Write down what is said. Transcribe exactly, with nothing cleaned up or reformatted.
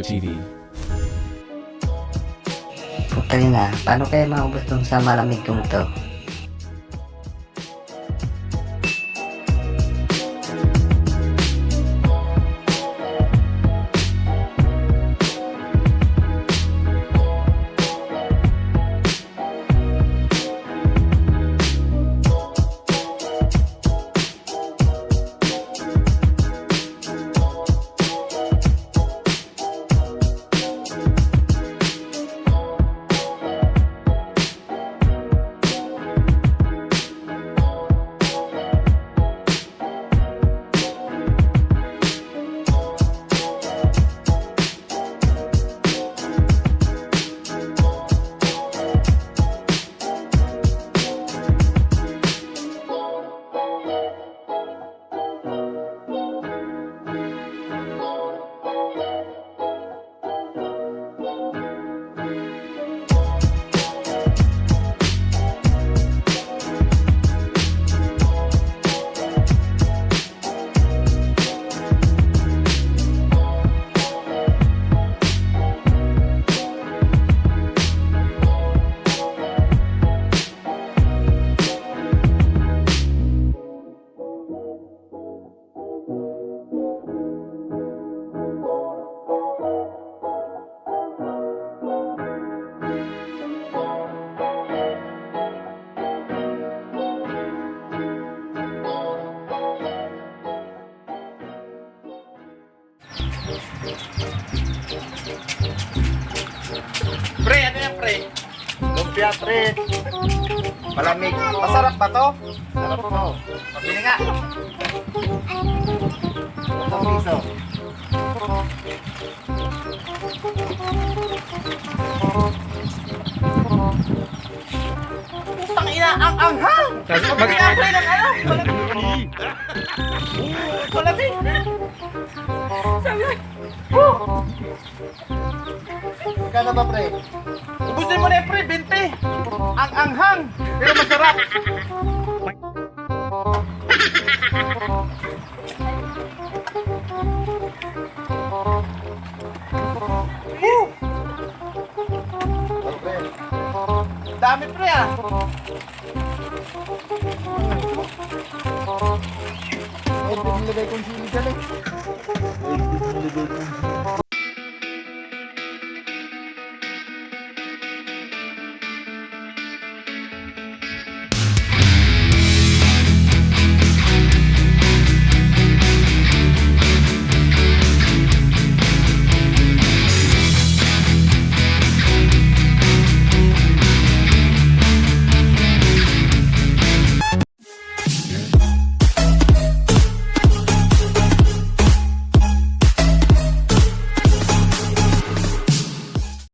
T V. Putang ina, paano kaya maubos tong sa malamig kong to? Pre, ano yan, pre? Lumpia, pre. Malamig. Masarap ba to? Sarap to. Pabili nga. Itong piso. Putang ina, ang anghang! Sabi ko, mag- Pagkakapoy ng ano? Malamig! Sabi ko, "Oh!" Magkano ba, pre? Ubusin mo na yan, pre, bente. Ang anghang, pero masarap. Woo! Dami, pre, ah. Ay, pinilagay kong sili dyan, eh. Ay, pinilagay kong sili.